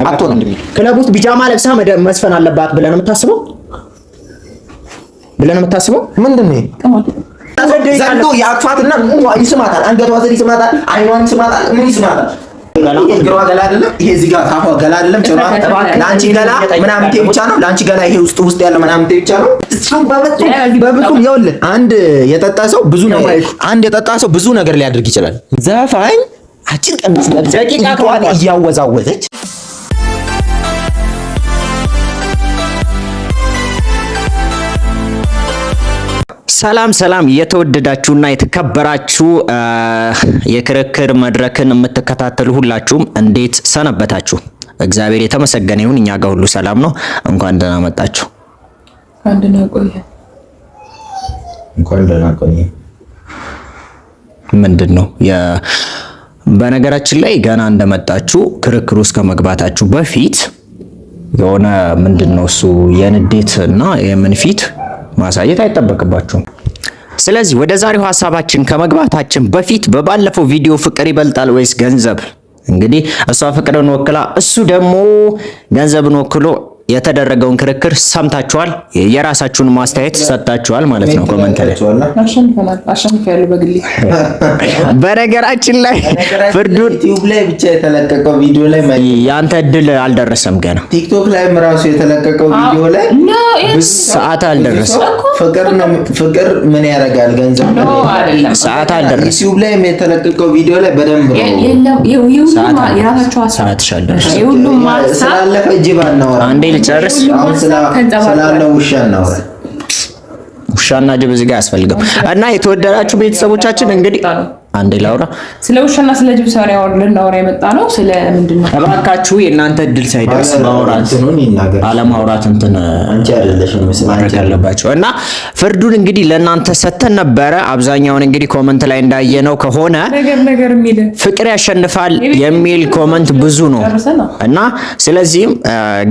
አትሆንም። ክለብ ውስጥ ቢጃማ ለብሳ መዝፈን አለባት ብለህ ነው የምታስበው? ብለህ ነው የምታስበው? ምንድን ነው ዘሎ የአቅፋትና ይስማታል፣ አንገቷ ስር ይስማታል፣ አይኗን ይስማታል፣ ምን ይስማታል። ይሄ እግሯ ገላ አይደለም፣ ይሄ እዚህ ጋር ታፏ ገላ አይደለም። ጭኗ ለአንቺ ገላ ምናምንቴ ብቻ ነው። ለአንቺ ገላ ይሄ ውስጥ ውስጥ ያለው ምናምንቴ ብቻ ነው። እሱም በፍጹም በፍጹም። ይኸውልህ አንድ የጠጣ ሰው ብዙ ነገር ሊያደርግ ይችላል። ዘፋኝ አጭር ቀሚስ ለብሳ ቂጧን እያወዛወዘች። ሰላም ሰላም፣ የተወደዳችሁና የተከበራችሁ የክርክር መድረክን የምትከታተሉ ሁላችሁም እንዴት ሰነበታችሁ? እግዚአብሔር የተመሰገነ ይሁን። እኛ ጋር ሁሉ ሰላም ነው። እንኳን ደህና መጣችሁ። እንኳን ደህና ቆየ። ምንድን ነው በነገራችን ላይ ገና እንደመጣችሁ ክርክር ውስጥ ከመግባታችሁ በፊት የሆነ ምንድን ነው እሱ የንዴት እና የምን ፊት ማሳየት አይጠበቅባችሁም። ስለዚህ ወደ ዛሬው ሀሳባችን ከመግባታችን በፊት በባለፈው ቪዲዮ ፍቅር ይበልጣል ወይስ ገንዘብ፣ እንግዲህ እሷ ፍቅርን ወክላ እሱ ደግሞ ገንዘብን ወክሎ የተደረገውን ክርክር ሰምታችኋል። የራሳችሁን ማስተያየት ሰጥታችኋል ማለት ነው comment ላይ። አሸንፈናል። አሸንፊያለሁ በግሌ። በነገራችን ላይ ፍርዱን ዩቲዩብ ላይ ብቻ የተለቀቀው ቪዲዮ ላይ ያንተ እድል አልደረሰም ገና። ቲክቶክ ላይም ራሱ የተለቀቀው ቪዲዮ ላይ ሰዓት አልደረሰም። ፍቅር ነው ፍቅር ምን ያደርጋል ገንዘብ ሰዓት አልደረሰም። ዩቲዩብ ላይም የተለቀቀው ቪዲዮ ላይ በደንብ ነው የራሳቸው ሀሳብ ሰዓትሽ አልደረሰም። የሁሉም ሀሳብ ስላለፈ ጅብ አናወራም። አንዴ ልጨርስ። አሁን ስላለው ውሻ እናወራ። ውሻና ጅብ እዚህ ጋር አያስፈልግም። እና የተወደዳችሁ ቤተሰቦቻችን እንግዲህ አንዴ ላውራ። ስለ ውሻና ስለ ጅብ ሰው ልናወራ የመጣ ነው። ስለ ምንድን ነው? እባካችሁ የእናንተ እድል ሳይደርስ ማውራት እንትኑን ይናገር። አለማውራት እንትን አንቺ አይደለሽም ስለ ማድረግ አለባቸው። እና ፍርዱን እንግዲህ ለእናንተ ሰተን ነበረ። አብዛኛውን እንግዲህ comment ላይ እንዳየነው ከሆነ ነገር ነገር የሚል ፍቅር ያሸንፋል የሚል comment ብዙ ነው እና ስለዚህም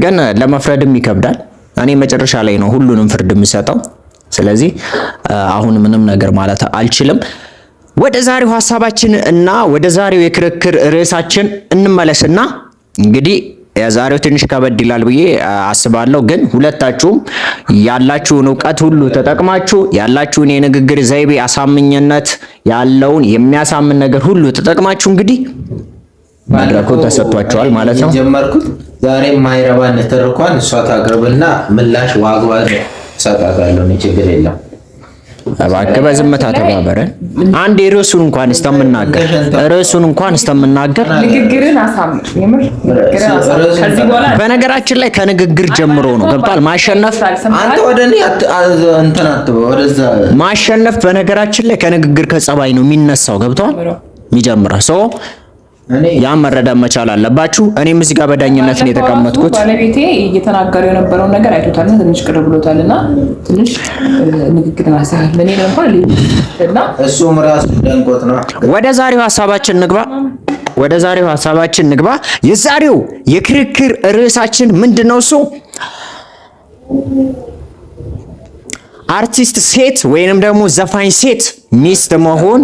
ግን ለመፍረድም ይከብዳል። እኔ መጨረሻ ላይ ነው ሁሉንም ፍርድ የምሰጠው። ስለዚህ አሁን ምንም ነገር ማለት አልችልም። ወደ ዛሬው ሀሳባችን እና ወደ ዛሬው የክርክር ርዕሳችን እንመለስና እንግዲህ የዛሬው ትንሽ ከበድ ይላል ብዬ አስባለሁ። ግን ሁለታችሁም ያላችሁን እውቀት ሁሉ ተጠቅማችሁ ያላችሁን የንግግር ዘይቤ አሳምኝነት ያለውን የሚያሳምን ነገር ሁሉ ተጠቅማችሁ እንግዲህ መድረኩ ተሰጥቷችኋል ማለት ነው። የጀመርኩት ዛሬ ማይረባ ንትርኳን እሷ ታቅርብና ምላሽ ዋግባ እሰጣታለሁ። እኔ ችግር የለም። እባክህ በዝምታ ተባበረን። አንድ ርዕሱን እንኳን እስከምናገር ርዕሱን እንኳን እስከምናገር ንግግርን አሳምር። የምር ንግግርን አሳምር። ከዚህ በኋላ በነገራችን ላይ ከንግግር ጀምሮ ነው ገብቷል። ማሸነፍ አንተ ወደ እኔ እንትን አትበል፣ ወደዛ ማሸነፍ በነገራችን ላይ ከንግግር ከጸባይ ነው የሚነሳው። ገብቷል የሚጀምረው ሰው ያን መረዳት መቻል አለባችሁ። እኔም እዚህ ጋር በዳኝነት ነው የተቀመጥኩት። ባለቤቴ እየተናገረው የነበረውን ነገር አይቶታልና ትንሽ ቅር ብሎታልና ትንሽ ንግግርን አስተካክል። እኔ እንኳን እና እሱም ራሱ ደንቆት ነው። ወደ ዛሬው ሀሳባችን ንግባ። ወደ ዛሬው ሀሳባችን ንግባ። የዛሬው የክርክር ርዕሳችን ምንድን ነው? እሱ አርቲስት ሴት ወይንም ደግሞ ዘፋኝ ሴት ሚስት መሆን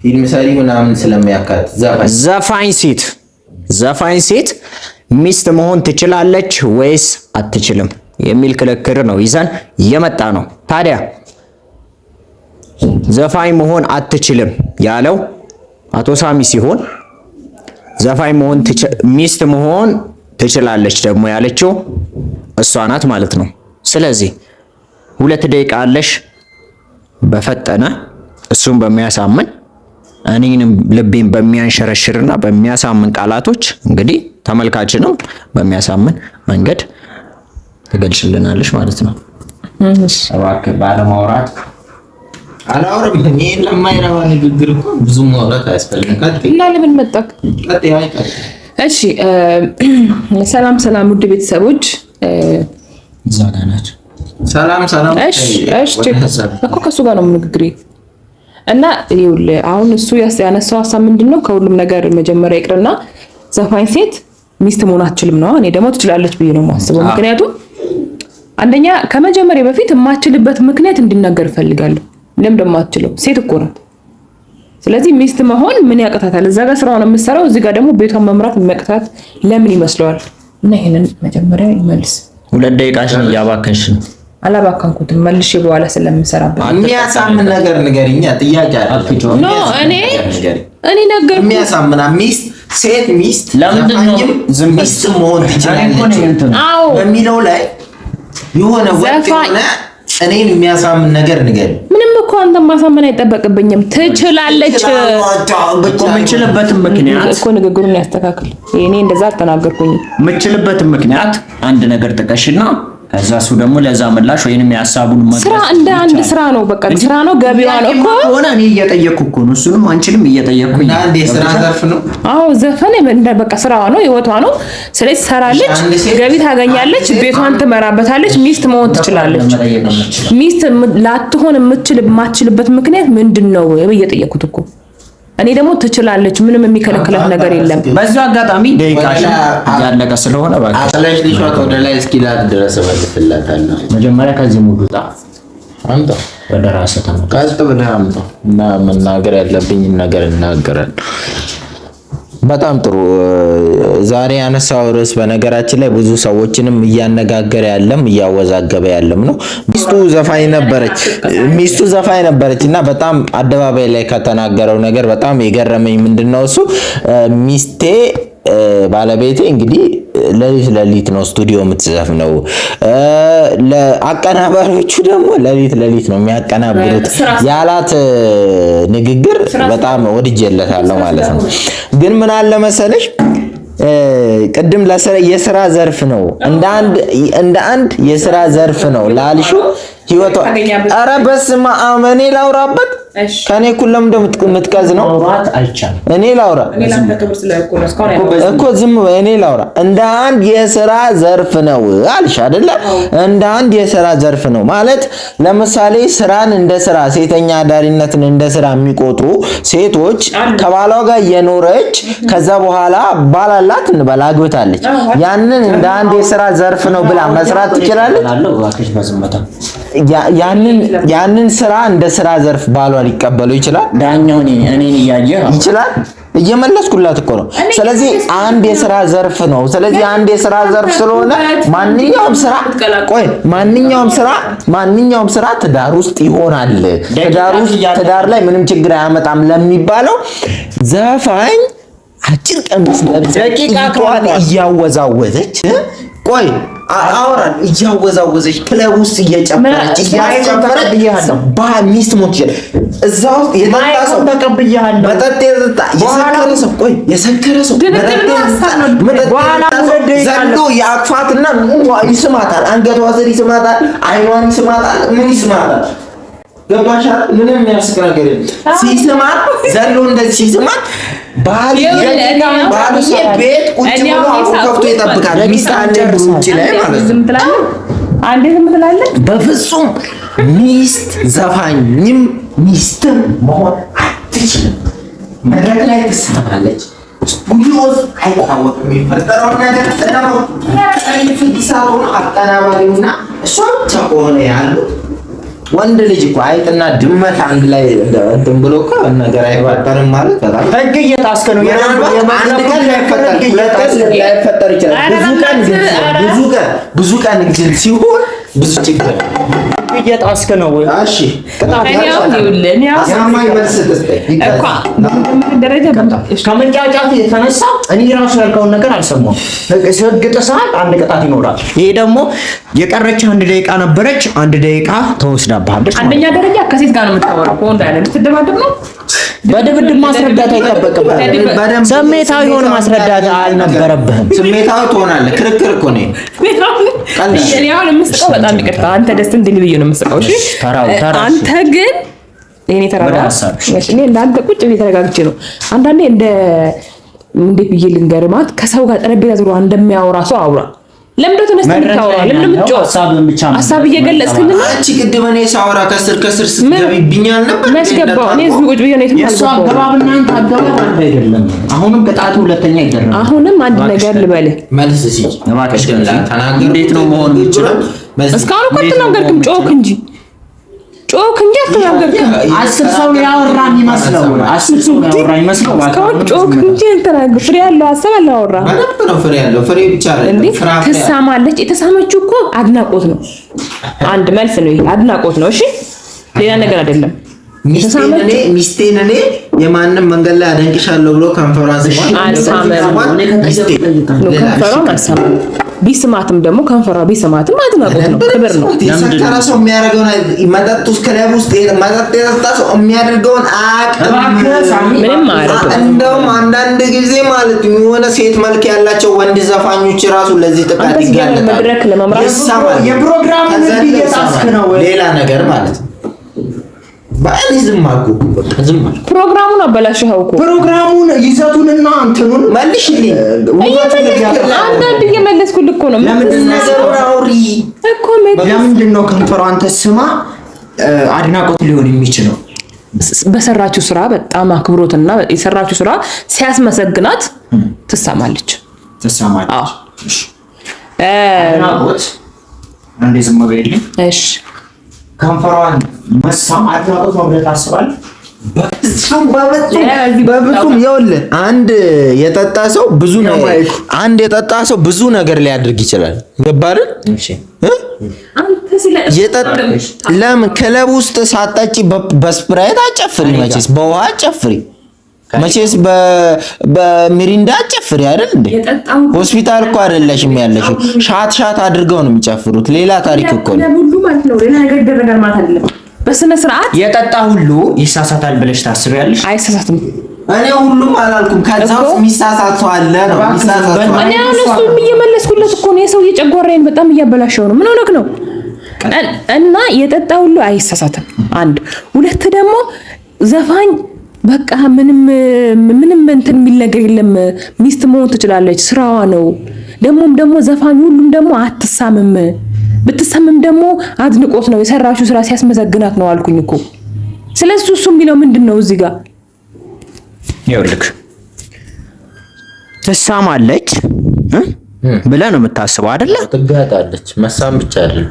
ፊልም ሰሪ ምናምን ስለሚያካት ዘፋኝ ሴት ዘፋኝ ሴት ሚስት መሆን ትችላለች ወይስ አትችልም የሚል ክርክር ነው ይዘን የመጣ ነው። ታዲያ ዘፋኝ መሆን አትችልም ያለው አቶ ሳሚ ሲሆን ዘፋኝ መሆን ሚስት መሆን ትችላለች ደግሞ ያለችው እሷ ናት ማለት ነው። ስለዚህ 2 ደቂቃ አለሽ። በፈጠነ እሱን በሚያሳምን እኔንም ልቤን በሚያንሸረሽርና በሚያሳምን ቃላቶች እንግዲህ ተመልካችንም በሚያሳምን መንገድ ትገልጭልናለሽ ማለት ነው። እባክህ ባለማውራት አላወራም። ይሄን ለማይረባ ንግግር እኮ ብዙ ማውራት አያስፈልግም። ቀጥይ እና ለምን መጣክ? ቀጥይ። አይ ቀጥይ። እሺ ሰላም ሰላም፣ ውድ ቤተሰቦች እዛ ጋር ናቸው። ሰላም ሰላም። እሺ እሺ፣ እኮ ከእሱ ጋር ነው ንግግሬ እና ይኸውልህ አሁን እሱ ያነሳው ሀሳብ ምንድን ነው? ከሁሉም ነገር መጀመሪያ ይቅርና ዘፋኝ ሴት ሚስት መሆን አትችልም ነው። እኔ ደግሞ ትችላለች ብዬ ነው የማስበው። ምክንያቱም አንደኛ ከመጀመሪያ በፊት የማችልበት ምክንያት እንዲናገር እፈልጋለሁ። ለምን እንደማትችለው ሴት እኮ ናት። ስለዚህ ሚስት መሆን ምን ያቅታታል? እዛ ጋር ስራውን የምትሰራው እዚህ ጋር ደግሞ ቤቷን መምራት የሚያቅታት ለምን ይመስለዋል? እና ይሄንን መጀመሪያ ይመልስ። 2 ደቂቃሽን እያባከንሽ ነው። አላባከንኩትም፣ መልሼ በኋላ ስለምሰራበት። የሚያሳምን ነገር ንገሪኛ። ጥያቄ አለ። No እኔ እኔ ነገርኩህ። የሚያሳምና ሚስት ሴት ሚስት ለምንድን ነው ዝም ሚስት መሆን ትችላለች አዎ በሚለው ላይ የሆነ ወጥ የሆነ እኔን የሚያሳምን ነገር ንገሪኝ። ምንም እኮ አንተን ማሳመን አይጠበቅብኝም። ትችላለች እኮ የምችልበትን ምክንያት እኮ ንግግሩን ያስተካክል። እኔ እንደዛ አልተናገርኩኝም። የምችልበትን ምክንያት አንድ ነገር ጥቀሽና ከዛ እሱ ደግሞ ለዛ ምላሽ ወይንም የሀሳቡን ስራ እንደ አንድ ስራ ነው። በቃ ስራ ነው፣ ገቢዋ ነው እኮ ሆነ። እኔ እየጠየቅኩ እኮ ነው፣ እሱንም አንቺንም እየጠየቅኩኝ። እና አንድ የስራ ዘርፍ ነው። አዎ ዘፈን እንደ በቃ ስራዋ ነው፣ ህይወቷ ነው። ስለዚህ ትሰራለች፣ ገቢ ታገኛለች፣ ቤቷን ትመራበታለች፣ ሚስት መሆን ትችላለች። ሚስት ላትሆን የምትችል የማትችልበት ምክንያት ምንድን ነው እየጠየቅኩት እኮ። እኔ ደግሞ ትችላለች፣ ምንም የሚከለክላት ነገር የለም። በዚሁ አጋጣሚ ደቂቃሽን እያለቀ ስለሆነ እባክሽ አቅለሽ ልሿት ወደ ላይ እስኪላት ድረስ እመልስላታለሁ። መጀመሪያ ከዚህ ሙሉ ውጣ፣ አምጣው፣ ወደ ራስህ ተመለስ። ቀጥ ብለህ አምጣው እና መናገር ያለብኝን ነገር እናገራለሁ። በጣም ጥሩ። ዛሬ ያነሳው ርዕስ በነገራችን ላይ ብዙ ሰዎችንም እያነጋገረ ያለም እያወዛገበ ያለም ነው። ሚስቱ ዘፋኝ ነበረች ሚስቱ ዘፋኝ ነበረች እና በጣም አደባባይ ላይ ከተናገረው ነገር በጣም የገረመኝ ምንድነው እሱ ሚስቴ ባለቤቴ እንግዲህ ሌሊት ሌሊት ነው ስቱዲዮ የምትዘፍነው፣ ለአቀናባሪዎቹ ደግሞ ሌሊት ሌሊት ነው የሚያቀናብሩት ያላት ንግግር በጣም ወድጄለታለሁ ማለት ነው። ግን ምን አለ መሰለሽ ቅድም የስራ ዘርፍ ነው እንደ አንድ የስራ ዘርፍ ነው ላልሽው ህይወቷ። ኧረ በስመ አብ እኔ ላውራበት ከኔ እኩል ለምን እንደምትቀዝ ነው? እኔ ላውራ እኮ ዝም በይ። እኔ ላውራ። እንደ አንድ የስራ ዘርፍ ነው አልሽ አይደለ? እንደ አንድ የስራ ዘርፍ ነው ማለት ለምሳሌ ስራን እንደ ስራ ሴተኛ አዳሪነትን እንደ ስራ የሚቆጥሩ ሴቶች ከባሏ ጋር እየኖረች ከዛ በኋላ ባል አላት እንበል አግብታለች። ያንን እንደ አንድ የስራ ዘርፍ ነው ብላ መስራት ትችላለች። ያንን ስራ እንደ ስራ ዘርፍ ባሏ ሊቀበሉ ይችላል። ዳኛው እኔን እያየ ይችላል። እየመለስኩላት እኮ ነው። ስለዚህ አንድ የስራ ዘርፍ ነው። ስለዚህ አንድ የስራ ዘርፍ ስለሆነ ማንኛውም ስራ ቆይ ማንኛውም ስራ ማንኛውም ስራ ትዳር ውስጥ ይሆናል። ትዳር ውስጥ ትዳር ላይ ምንም ችግር አያመጣም ለሚባለው ዘፋኝ አጭር ቀሚስ ለብሳ እያወዛወዘች ቆይ አወራን እያወዛወዘች ክለብ ውስጥ እየጨፈረች እያስጨፈረች ሚስት ሞት ይችላል። እዛ ውስጥ የጠጣ ሰው መጠጥ የጠጣ የሰከረ ሰው ቆይ የሰከረ ሰው መጠጥ ዘሎ የአቅፋትና ይስማታል። አንገቷ ስር ይስማታል። አይኗን ይስማታል። ምን ይስማታል? ገባሽ? ምንም የሚያስቅ ነገር የለም። ሲስማት ዘሎ እንደዚህ ሲስማት ባልዬ ቤት ቁጭ ብሎ አፉን ከፍቶ ይጠብቃል። ሚስት አለ ውጭ ላይ ማለት ነው። አንዴ ዝም ትላለህ። በፍጹም ሚስት ዘፋኝም ሚስትም መሆን አትችልም። መድረክ ላይ ትሰማለች። ስቱዲዮ ውስጥ አይታወቅም የሚፈጠረው ነገር። ሳሎን አቀናባሪውና እሷ ብቻ ከሆነ ያሉት ወንድ ልጅ እኮ አይጥና ድመት አንድ ላይ እንትን ብሎ እኮ ነገር አይፈጠርም ማለት በጣም ሕግ እየጣስክ ነው። አንድ ቀን ላይፈጠር ሁለት ቀን ላይፈጠር ይችላል። ብዙ ቀን ግን ሲሆን ብዙ ችግር እየጣስክ ነው። እሺ ከመንጫጫት የተነሳ እኔ ራሱ ያልከውን ነገር አልሰማሁም። ሕግ ጥሰሃል፣ አንድ ቅጣት ይኖራል። ይሄ ደግሞ የቀረች 1 ደቂቃ ነበረች፣ 1 ደቂቃ ተወስዳብሃለች። አንደኛ ደረጃ ከሴት ጋር ነው የምታወራው፣ ከወንድ አይደለም። ልትደባደብ ነው። በድብድብ ማስረዳት አይጠበቅብህም። ስሜታዊ ሆነ ማስረዳት አልነበረብህም። ስሜታዊ ትሆናለህ። ክርክር እኮ ነው። እኔ አሁን የምስቀው በጣም ይቅርታ፣ አንተ ደስ እንዲል ብዬ ነው የምስቀው። እሺ አንተ ግን እኔ ተራራ እኔ እንዳንተ ቁጭ ብዬ ተረጋግቼ ነው። አንዳንዴ እንደ እንዴት ብዬ ልንገርህ፣ ማለት ከሰው ጋር ጠረጴዛ ዙሪያ እንደሚያወራ ሰው አውራ። ለምንድን ነው ተነስተህ የምታወራው? ለምንድን ነው የምትጮህ? ሀሳብ እየገለጽክልን ነው። አንቺ ቅድም እኔ ሳወራ ከስር ከስር ስትገቢብኝ አልነበር? መች ገባሁ እኔ እዚሁ ቁጭ ብዬ ነው። የትም የእሱ አገባብ እና አንተ አገባብ አንድ አይደለም። አሁንም ቅጣቱ ሁለተኛ ይደረጋል። አሁንም አንድ ነገር ልበልህ። መልስ ሲጭ እንዴት ነው መሆን የሚችለው? እስካሁን እኮ አልተናገርክም፣ ጮክ እንጂ። ጮክ እንጂ አልተናገርክም። 10 ሰው ያወራ የሚመስለው 10 ሰው ያወራ የሚመስለው እስካሁን ጮክ እንጂ አልተናገርክም። ፍሬ ያለው ሀሳብ አላወራህም። በደንብ ነው ፍሬ ያለው። ፍሬ ብቻ አይደለም ፍራፍሬ። ትሳማለች። የተሳመችው እኮ አድናቆት ነው። አንድ መልስ ነው ይሄ፣ አድናቆት ነው። እሺ ሌላ ነገር አይደለም። ሚስቴን እኔ የማንም መንገድ ላይ አደንቅሻለሁ ብሎ ከንፈሯን ከንፈሯን አልሳመም። ቢስማትም ደግሞ ከንፈሯ ቢስማትም አድናቆት ነው፣ ክብር ነው። የሰከረ ሰው የሚያደርገውን መጠጥ ውስጥ ክለብ ውስጥ መጠጥ የጠጣ ሰው የሚያደርገውን አቅም ምንም አያደርግም። እንደውም አንዳንድ ጊዜ ማለት የሆነ ሴት መልክ ያላቸው ወንድ ዘፋኞች ራሱ ለዚህ ጥቃት ይጋለጣሉ። መድረክ ለመምራት ይሳማል። የፕሮግራሙን ህግ እየጣስክ ነው። ሌላ ነገር ማለት ነው። በእኔ ዝም አልኩ። በቃ ዝም አልኩ። ፕሮግራሙን አበላሽኸው እኮ። ፕሮግራሙን ይዘቱንና እንትኑን መልሽልኝ። አንዳንድ እየመለስኩልህ እኮ ነው። ለምንድን ነው ነገሩን አውሪ እኮ ለምንድን ነው ከንፈሯን ተስማ አድናቆት ሊሆን የሚችለው? በሰራችው ስራ በጣም አክብሮትና የሰራችው ስራ ሲያስመሰግናት ትሰማለች። ትሰማለች። አዎ። አድናቆት አንዴ ዝም በይልኝ። እሺ። ከንፈሯን መሳም አድናቆት ነው ብለህ ታስባለህ? በፍጹም በፍጹም። ይኸውልህ አንድ የጠጣ ሰው ብዙ ነገር ሊያደርግ ይችላል። ገባህ አይደል? ለምን ክለብ ውስጥ ሳትጠጪ በስፕራይት አጨፍሪ፣ መቼስ በውሃ አጨፍሪ፣ መቼስ በሚሪንዳ አጨፍሪ አይደል እንዴ? ሆስፒታል እኮ አይደለሽም ያለሽው። Shot shot አድርገው ነው የሚጨፍሩት። ሌላ ታሪክ እኮ ነው። ሁሉ ማለት ነው። ሌላ ነገር ይደረጋል ማለት አይደለም። በስነ ስርዓት የጠጣ ሁሉ ይሳሳታል ብለሽ ታስቢያለሽ? አይሳሳትም። እኔ ሁሉም አላልኩም። ከዛ ውስጥ የሚሳሳት ሰው አለ ነው የሚሳሳት ሰው አለ። እኔ አሁን እሱም እየመለስኩለት እኮ ነው። የሰውዬ ጨጓራዬን በጣም እያበላሸው ነው። ምን ሆነክ ነው? እና የጠጣ ሁሉ አይሳሳትም። አንድ ሁለት ደግሞ ዘፋኝ በቃ ምንም ምንም እንትን የሚል ነገር የለም። ሚስት መሆን ትችላለች፣ ስራዋ ነው። ደግሞም ደግሞ ዘፋኝ ሁሉም ደግሞ አትሳምም። ብትሳምም ደግሞ አድንቆት ነው፣ የሰራችው ስራ ሲያስመሰግናት ነው አልኩኝ እኮ። ስለዚህ እሱ የሚለው ምንድን ነው እዚህ ጋር? ይኸውልህ ትሳማለች ብለህ ነው የምታስበው አይደለ? ትጋጣለች። መሳም ብቻ አይደለም።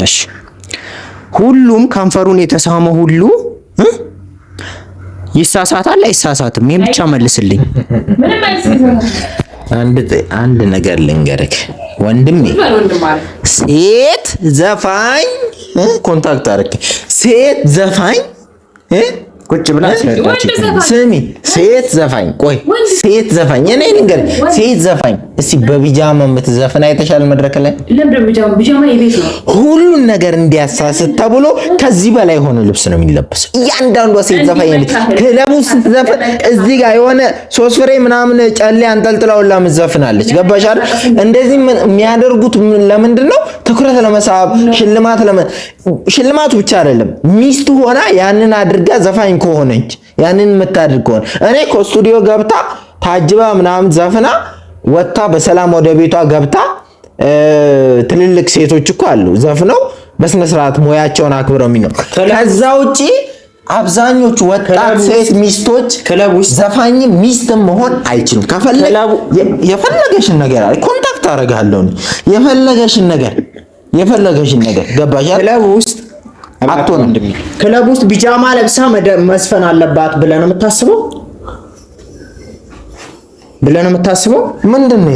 እሺ ሁሉም ከንፈሩን የተሳመ ሁሉ ይሳሳታል አይሳሳትም? ይሄን ብቻ መልስልኝ። አንድ ነገር ልንገርክ ወንድሜ፣ ሴት ዘፋኝ contact አድርግ። ሴት ዘፋኝ ቁጭ ብላ ስሚ፣ ሴት ዘፋኝ ቆይ፣ ሴት ዘፋኝ እኔ ልንገርህ፣ ሴት ዘፋኝ እስቲ በቢጃማ የምትዘፍን አይተሻል? መድረክ ላይ ሁሉን ነገር እንዲያሳስት ተብሎ ከዚህ በላይ የሆነ ልብስ ነው የሚለበሰው። እያንዳንዷ ሴት ዘፋኝ ክለቡ ስትዘፍን እዚህ ጋር የሆነ 3 ፍሬ ምናምን ጨሌ አንጠልጥላውላ ምትዘፍናለች። ገባሽ አይደል? እንደዚህ የሚያደርጉት ለምንድን ነው? ትኩረት ለመሳብ፣ ሽልማት ሽልማቱ ብቻ አይደለም። ሚስት ሆና ያንን አድርጋ ዘፋኝ ከሆነች ያንን የምታድርግ ከሆነ እኔ ከስቱዲዮ ገብታ ታጅባ ምናምን ዘፍና ወጥታ በሰላም ወደ ቤቷ ገብታ፣ ትልልቅ ሴቶች እኮ አሉ ዘፍነው በስነ ስርዓት ሙያቸውን አክብረው የሚኖር። ከዛ ውጪ አብዛኞቹ ወጣት ሴት ሚስቶች ዘፋኝ ሚስት መሆን አይችሉም። የፈለገሽን ነገር አለ contact አደርግሃለሁ። የፈለገሽን ነገር ገባሽ? ክለብ ውስጥ አትሆንም። ክለብ ውስጥ ቢጃማ ለብሳ መዝፈን አለባት ብለህ ነው የምታስበው? ብለህ ነው የምታስበው? ምንድን ነው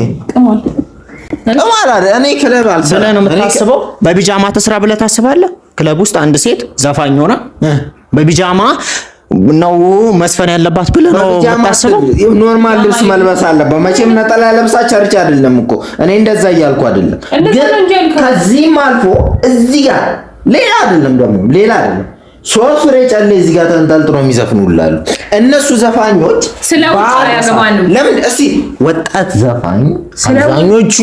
ቅማል አይደል? እኔ ክለብ አልሰራም ብለህ ነው የምታስበው? በቢጃማ ትስራ ብለህ ታስባለህ? ክለብ ውስጥ አንድ ሴት ዘፋኝ ሆና በቢጃማ ነው መዝፈን ያለባት ብለህ ነው የምታስበው? Normal ልብስ መልበስ አለባት። መቼም ነጠላ ለብሳ church አይደለም እኮ፣ እኔ እንደዛ እያልኩ አይደለም። ግን ከዚህም አልፎ እዚህ ጋር ሌላ አይደለም፣ ደግሞ ሌላ አይደለም፣ 3 ፍሬ ጨሌ እዚህ ጋር ተንጠልጥሎ የሚዘፍኑ አሉ። እነሱ ዘፋኞች ለምን እስቲ ወጣት ዘፋኝ አብዛኞቹ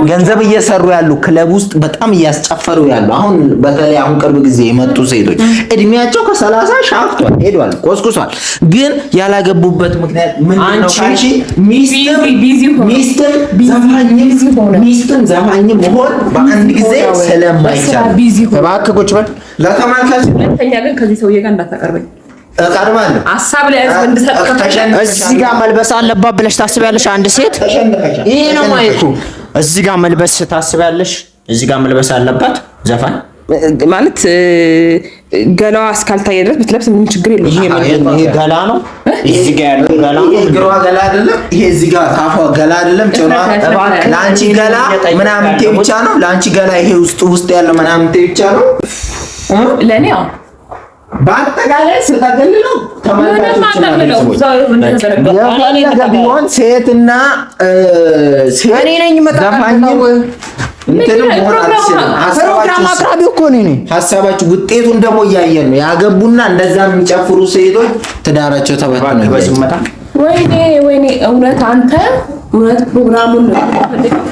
ገንዘብ እየሰሩ ያሉ፣ ክለብ ውስጥ በጣም እያስጨፈሩ ያሉ፣ አሁን በተለይ አሁን ቅርብ ጊዜ የመጡ ሴቶች እድሜያቸው ከ30 ሻፍቷል፣ ሄዷል፣ ቆስቁሷል። ግን ያላገቡበት ምክንያት ምንድን ነው ካልሽ ሚስትም ዘፋኝም መሆን በአንድ ጊዜ ስለማይቻል። እባክህ ቁጭ በል። ለተመልካች ሁለተኛ ግን ከዚህ ሰውዬ ጋር እንዳታቀርበኝ። እቀርባለሁ። ሀሳብ ላይ ህዝብ እንድሰጥ እዚህ ጋር መልበስ አለባት ብለሽ ታስቢያለሽ? አንድ ሴት ይሄ ነው ማይኩ። እዚህ ጋር መልበስ ታስቢያለሽ? እዚህ ጋር መልበስ አለባት ዘፋኝ? ማለት ገላዋ እስካልታየ ድረስ ብትለብስ ምንም ችግር የለውም። ይሄ ምንድን ነው? ይሄ ገላ ነው። እዚህ ጋር ያለው ገላ ነው። ይሄ እግሯ ገላ አይደለም። ይሄ እዚህ ጋር ታፏ ገላ አይደለም። ጭኗ ለአንቺ ገላ ምናምንቴ ብቻ ነው። ለአንቺ ገላ ይሄ ውስጥ ውስጥ ያለው ምናምንቴ ብቻ ነው ለእኔ። አዎ በአጠቃላይ ስጠቅልለው የፈለገ ቢሆን ሴትና ሴት ዘፋኝም እንትንም መሆን አትችልም። ፕሮግራም አቅራቢ እኮ እኔ ነኝ። ሀሳባችሁ ውጤቱን ደግሞ እያየን ነው። ያገቡና እንደዛ የሚጨፍሩ ሴቶች ትዳራቸው ተበትነው። ወይኔ ወይኔ! እውነት አንተ እውነት ፕሮግራሙን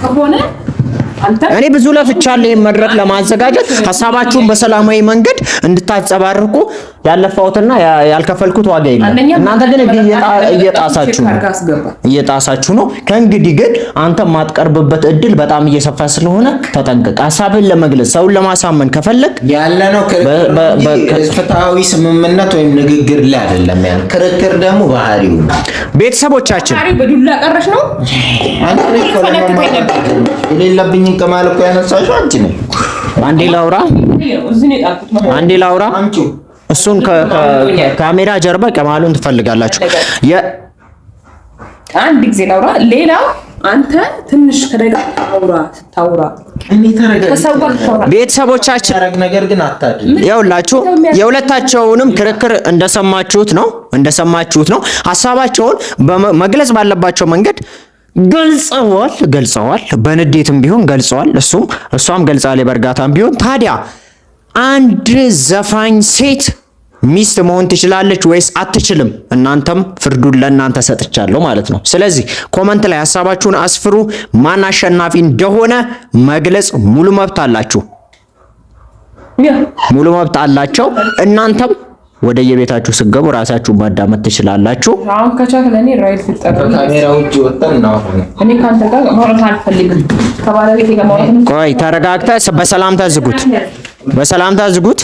ከሆነ እኔ ብዙ ለፍቻለሁ ይሄን መድረክ ለማዘጋጀት። ሀሳባችሁን በሰላማዊ መንገድ እንድታንጸባርቁ ያለፋሁትና ያልከፈልኩት ዋጋ የለም። እናንተ ግን እየጣሳችሁ ነው እየጣሳችሁ ነው። ከእንግዲህ ግን አንተ የማትቀርብበት እድል በጣም እየሰፋ ስለሆነ ተጠንቀቅ። ሀሳብህን ለመግለጽ ሰውን ለማሳመን ከፈለግ ያለ ነው ፍትሐዊ ስምምነት ወይም ንግግር ላይ አይደለም። ያን ክርክር ደግሞ ባህሪው ነው። ቤተሰቦቻችን በዱላ ቀረሽ ነው። የሌለብኝን ቅማል እኮ ያነሳሽው አንቺ ነሽ። አንዴ ላውራ አንዴ ላውራ። እሱን ከካሜራ ጀርባ ቅማሉን ትፈልጋላችሁ። አንድ ጊዜ ላውራ። ሌላው አንተ ትንሽ ተረጋግተህ አውራ። ስታውራ ቤተሰቦቻችን ነገር ግን አታድርግ። ይኸውላችሁ የሁለታቸውንም ክርክር እንደሰማችሁት ነው እንደሰማችሁት ነው። ሀሳባቸውን መግለጽ ባለባቸው መንገድ ገልጸዋል ገልጸዋል። በንዴትም ቢሆን ገልጸዋል። እሱም እሷም ገልጻለች፣ በእርጋታም ቢሆን። ታዲያ አንድ ዘፋኝ ሴት ሚስት መሆን ትችላለች ወይስ አትችልም? እናንተም ፍርዱን ለእናንተ ሰጥቻለሁ ማለት ነው። ስለዚህ comment ላይ ሀሳባችሁን አስፍሩ። ማን አሸናፊ እንደሆነ መግለጽ ሙሉ መብት አላችሁ፣ ሙሉ መብት አላቸው። እናንተም ወደ የቤታችሁ ስትገቡ ራሳችሁን ማዳመጥ ትችላላችሁ። አሁን ከቻልክ ለእኔ ride ፍጠር። ከካሜራ ውጭ ወጥተን እናወራለን። እኔ ከአንተ ጋር ማውራት አልፈልግም። ከባለቤቴ ጋር ማውራት ቆይ ተረጋግተህ በሰላምታ ዝጉት፣ በሰላምታ ዝጉት።